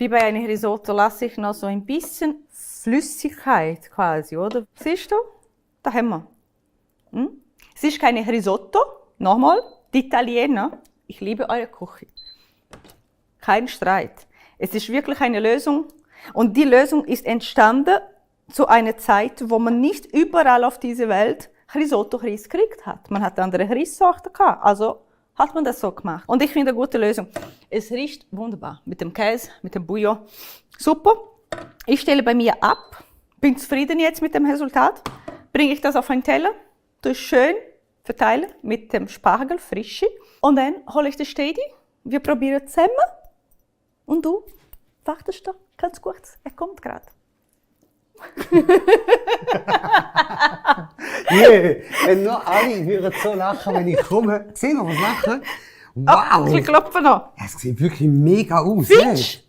Wie bei einem Risotto lasse ich noch so ein bisschen Flüssigkeit quasi, oder? Siehst du? Da haben wir. Es ist keine Risotto. Nochmal, die Italiener, ich liebe eure Küche. Kein Streit. Es ist wirklich eine Lösung. Und die Lösung ist entstanden zu einer Zeit, wo man nicht überall auf dieser Welt Risotto-Reis gekriegt hat. Man hat andere Reissorten gehabt. Also hat man das so gemacht. Und ich finde eine gute Lösung. Es riecht wunderbar. Mit dem Käse, mit dem Bouillon. Super. Ich stelle bei mir ab. Bin zufrieden jetzt mit dem Resultat. Bringe ich das auf einen Teller. Das schön verteilen mit dem Spargel, frische. Und dann hole ich den Steady. Wir probieren zusammen. Und du wartest doch ganz kurz. Er kommt gerade. Yeah. Nur alle würden so lachen, wenn ich komme. Sehen wir was lachen? Wow! Ich klopfe noch. Es sieht wirklich mega aus. Findest